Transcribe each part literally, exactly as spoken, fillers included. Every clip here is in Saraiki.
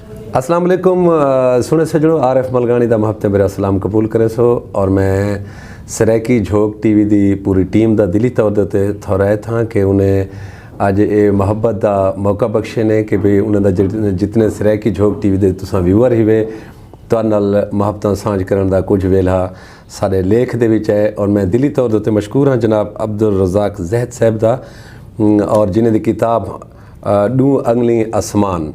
السلام علیکم۔ سونے سجنوں، عارف ملگانی دا محبتیں بھریا سلام قبول کرے سو، اور میں سرائیکی جھوک ٹی وی دی پوری ٹیم دا دلی طور دے تے تھورائے تھاں کہ انہیں اج اے محبت دا موقع بخشے نے کہ بھی انہاں دا جتنے سرائیکی جھوک ٹی وی دے تساں ویور ہی وے، تہاڈے نال محبتاں سانجھ کرن دا کجھ ویلھا ساڈے لیکھ دے وچ ہے، اور میں دلی طور تے مشکور ہاں جناب عبدالرزاق زہد صاحب دا، اور جنہیں دی کتاب ڈوں انگلیں اسمان،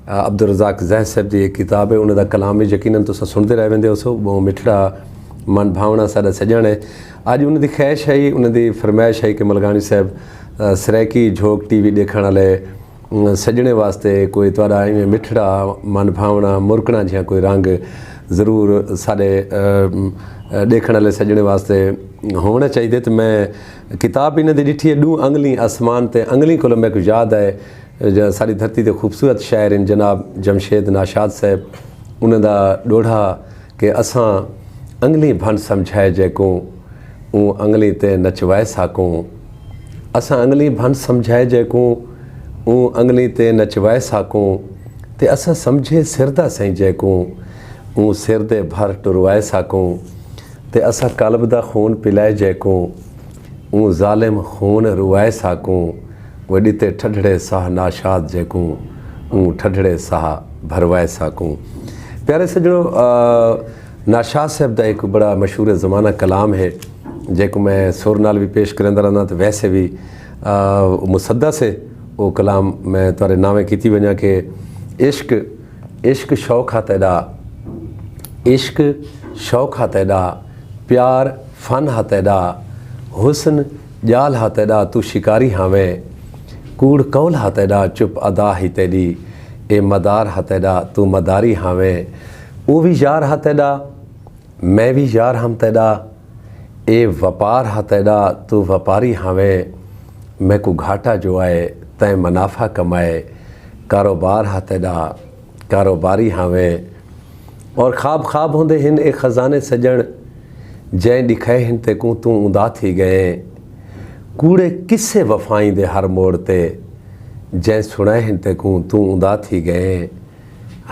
عبدالرزاق زہد صاحب دی ایک کتاب ہے، انہیں دا کلام بھی یقیناً تساں سنتے رہ ویندے ہو سو، بہت مٹھڑا من بھاونا ساڈا سجن ہے۔ اج انہیں دی خواہش ہے، انہیں دی فرمائش ہے کہ ملگانی صاحب سرائیکی جھوک ٹی وی دیکھنے والے سجنے واسطے کوئی تہاڈا ایویں مٹھڑا من بھاونا مرکنا جیہاں کوئی رنگ ضرور ساڈے ڈیکھن والے سجنے واسطے ہونا چاہیے۔ تو میں کتاب انہیں دی ڈٹھی ہے، ڈوں انگلیں آسمان تے انگلیں کولو میکو یاد آئے، ساری دھرتی دے خوبصورت شاعر ہیں جناب جمشید ناشاد صاحب، انہیں دا ڈوڑھا کہ اساں انگلیں بھن سمجھائے جے کوں، اوں انگلیں تے نچوائے ساکوں۔ اساں انگلیں بھن سمجھائے جے کوں، اوں انگلیں تے نچوائے ساکوں۔ تے اساں سمجھے سر دا سئیں جے کوں، اوں سر دے بھر ٹروائے ساکوں۔ تے اساں قلب دا خون پلائے جے کوں، اوں ظالم خون روائے ساکوں۔ وہ ڈتے ٹھڈڑے ساہ ناشاد جے کوں، اوں ٹھڈڑے ساہ بھروائے ساکوں۔ پیارے سجنو، ناشاد صاحب دا ایک بڑا مشہور زمانہ کلام ہے، جیکوں میں سر نال بھی پیش کریندا رہنا، تو ویسے بھی مسدس ہے۔ وہ کلام میں تارے ناویں کیتی ونجا کہ عشق عشق شوق ہا تیڈا، عشق شوق ہا تیڈا، پیار فن ہا تیڈا، حسن جال ہا تیڈا، تو شکاری ہاویں، کوڑ قول ہا تیڈا، چپ ادا ہی تیڈی، اے مدار ہا تیڈا، تو مداری ہاویں۔ او وی یار ہا تیڈا، میں وی یار ہم تیڈا، اے وپار ہا تیڈا، تو وپاری ہاویں۔ میکوں گھاٹا جو آئے، تیں منافع کمائے، کاروبار ہا تیڈا، کاروباری ہاویں۔ اور خواب خواب ہوندے ہن اے خزانے سجن، جیں ڈکھائے ہن تیکوں توں اوندا تھی گئیں۔ کوڑے قصے وفائیں دے ہر موڑ تے، جیں سنائے ہن تیکوں توں اوندا تھی گئیں۔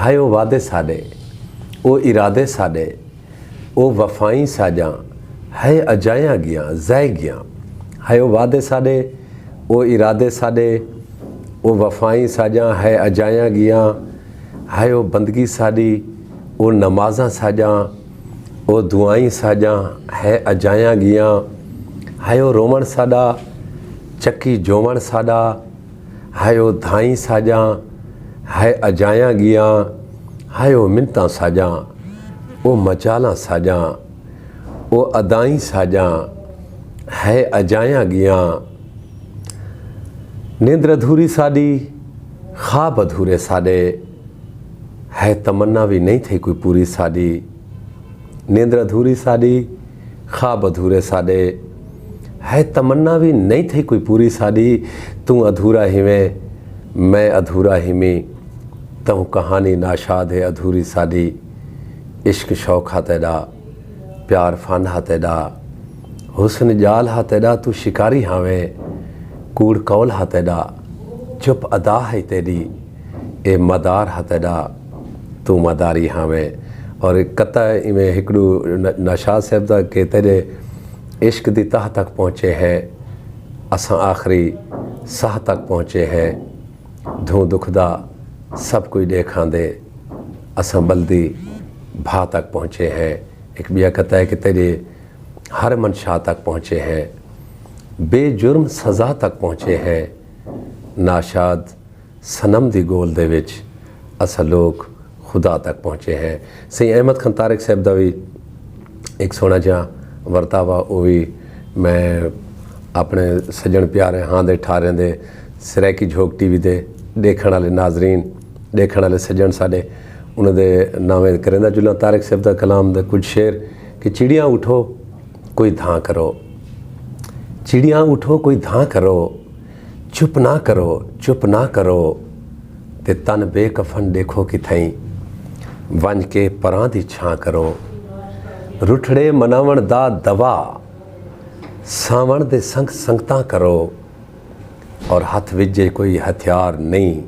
ہائے او وعدے ساڈے، او ارادے ساڈے، او وفائیں ساجاں، ہائے اجایاں گیاں، زائے گیاں۔ ہائے او وعدے ساڈے، او ارادے ساڈے، او وفائیں ساجاں، ہائے اجایاں گیاں۔ ہائے او بندگی ساڈی، او نمازاں ساجاں، او دعائیں ساجاں، ہائے اجایاں گیاں۔ ہائے او رووݨ ساڈا، چکی جووݨ ساڈا، ہائے او دھائیں ساجاں، ہائے اجایاں گیاں۔ ہائے او منتاں ساجاں، او مجالاں ساجاں، او ادائیں ساجاں، ہائے اجایاں گیاں۔ نیندر ادھوری ساڈی، خواب ادھورے ساڈے، ہائے تمنا وی نئیں تھئی کوئی پوری ساڈی۔ نیندر ادھوری ساڈی، خواب ادھورے ساڈے، ہائے تمنا وی نئیں تھئی کوئی پوری ساڈی۔ توں ادھورا ہیویں، میں ادھورا ہیمی، تہوں کہانی ناشاد ہے ادھوری ساڈی۔ عشق شوق ہا تیڈا، پیار فن ہا تیڈا، حسن جال ہا تیڈا، توں شکاری ہاویں، کوڑ قول ہا تیڈا، چپ ادا ہئی تیڈی، اے مدار ہا تیڈا، توں مداری ہاویں۔ اور قطعہ ایویں ہکڑو ناشاد صاحب دا کہ تیڈے عشق دی تہہ تک پہنچے ہیں، اساں آخری ساہ تک پہنچے ہیں۔ دھوں دکھ دا سب کجھ ڈیکھ آندے، اساں بلدی بھا تک پہنچے ہیں۔ ایک بیا قطعہ ہے کہ تیڈے ہر منشا تک پہنچے ہیں، بے جرم سزا تک پہنچے ہیں۔ ناشاد صنم دی گول دے وچ اساں لوک خدا تک پہنچے ہیں۔ سئیں احمد خان طارق صاحب دا وی ایک سوہنا جیہاں ورتاوا، او وی میں اپنے سجن پیارے ہاں دے ٹھاریں دے سرائیکی جھوک ٹی وی دے ڈیکھن والے ناظرین، ڈیکھن والے سجن ساڈے، انہاں دے ناویں کریندا جلاں۔ طارق صاحب دا کلام دے کچھ شعر کہ چڑیاں اٹھو کوئی دھاں کرو، چڑیاں اٹھو کوئی دھاں کرو، چپ نہ کرو، چپ نہ کرو، تے تن بے کفن ڈیکھو کتھائیں، ونج کے پراں دی چھاں کرو۔ رٹھڑے مناون دا دوا، ساون دے سنگ سنگتاں کرو، اور ہتھ وچ جے کوئی ہتھیار نہیں،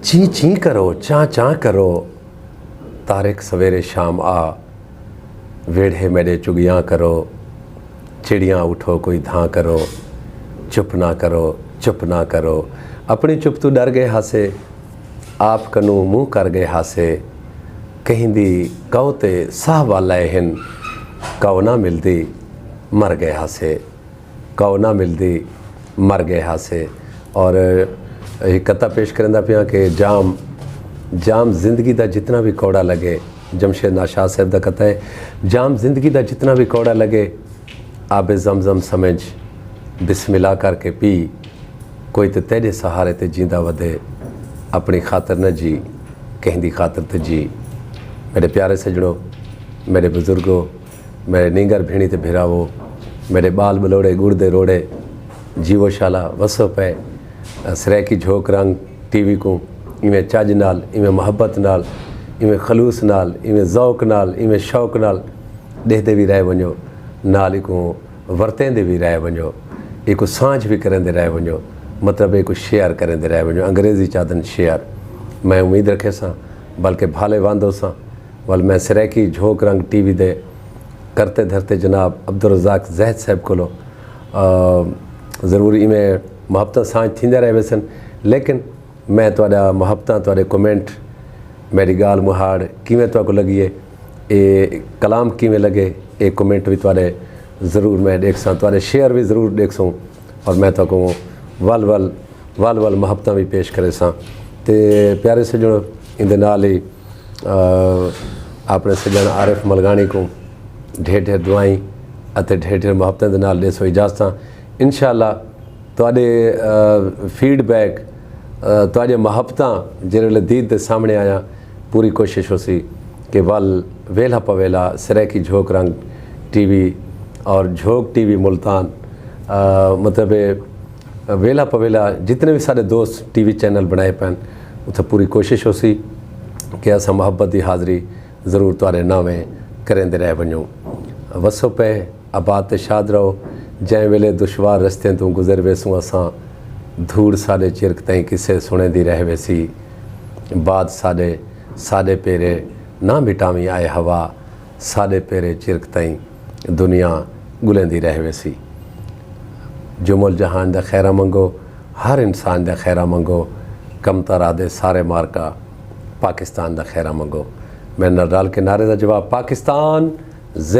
چیں چیں کرو، چاں چاں کرو، طارق سویرے شام آ، ویڑھے میݙے چڳیاں کرو، چڑیاں اٹھو کوئی دھاں کرو، چپ نہ کرو، چپ نہ کرو۔ اپݨی چپ توں ݙر ڳئے ہاسے، آپ کنوں منہ کر ڳئے ہاسے، کہیں دی کئو تے ساہ ول لائے ہن، کئو نہ ملدی مر ڳئے ہاسے، کئو نہ ملدی مر ڳئے ہاسے۔ اور ہک قطعہ پیش کریندا پیاں کہ جام، جام زندگی دا جتنا بھی کوڑا لڳے، جمشید ناشاد صاحب دا قطعہ ہے، جام زندگی دا جتنا بھی کوڑا لڳے، آب زمزم سمجھ، بسم اللہ کر کے پی، کوئی تے تیݙے سہارے تے جیندا ودے، اپݨی خاطر نہ جی، کہیں دی خاطر تے جی۔ میݙے پیارے سڄݨو، میݙے بزرگو، میݙے نینگر بھیݨیں تے بھراوو، میݙے ٻال ٻلوڑے ڳڑ دے روڑے، جیوو شالا وسو پئے۔ سرائیکی جھوک رنگ ٹی وی کوں ایویں چڄ نال، ایویں محبت نال، ایویں خلوص نال، ایویں ذوق نال، ایویں شوق نال ݙیہدے وی رہ ونڄو، نال ایکوں ورتیندے وی رہ ونڄو، ایکوں سانجھ وی کریندے رہ ونڄو، مطلب ایکوں شیئر کریندے رہ ونڄو۔ انگریزی چ آہدن شیئر۔ میں امید رکھیساں بلکہ بھالے وند ہوساں۔ ول میں سرائیکی جھوک رنگ ٹی وی دے کرتے دھرتے جناب عبدالرزاق زاہد صاحب کولو، آ، ضرور ایویں محبتاں سانجھ تھیندے رہ ویسن، لیکن میں تہاݙا محبتاں، تہاݙے کمنٹ، میݙی ڳالھ مہاڑ کیویں تہاکوں لڳی ہے، اے کلام کیویں لڳے، اے کمنٹ وی تہاݙے ضرور میں ݙیکھساں، تہاݙے شیئر وی ضرور ݙیکھسوں، اور میں تہاکوں ول ول ول ول محبتاں وی پیش کریساں۔ تے پیارے سڄݨو، ایندے نال ہی، آ، اپݨے سڄݨ عارف ملغاݨی کوں ڈھیر ڈھیر دعائیں اتے ڈھیر ڈھیر محبتاں دے نال ݙیسو اجازتاں۔ انشاءاللہ تہاݙے، آ، فیڈ بیک، آ، تہاݙے محبتاں جیڑھے ویلے دید دے سامݨے آیاں، پوری کوشش ہوسی کہ ول ویلھا پویلھا سرائیکی جھوک رنگ ٹی وی اور جھوک ٹی وی ملتان، آ، مطلب ویلھا پویلھا جتنے وی ساݙے دوست ٹی وی چینل بݨائے پئن، اتھاں پوری کوشش ہوسی کہ اساں محبت دی حاضری ضرور تہاݙے ناویں کریندے رہ ونڄوں۔ وسو پئے، آباد تے شاد رہو۔ جئیں ویلے دشوار رستیں توں گزر ویسوں اساں، دھوڑ ساݙے چرک تئیں قصے سݨیندی رہ ویسی۔ باد ساݙے، ساݙے پیرے نہ مٹاویں آئے ہوا، ساݙے پیرے چرک تئیں دنیا ڳلیندی رہ ویسی۔ جمل جہان دا خیراں منگو، ہر انسان دا خیراں منگو، کمتر آہدے سارے مارکا پاکستان دا خیراں منگو۔ میݙے نال رل کے نعرے دا جواب پاکستان زندہ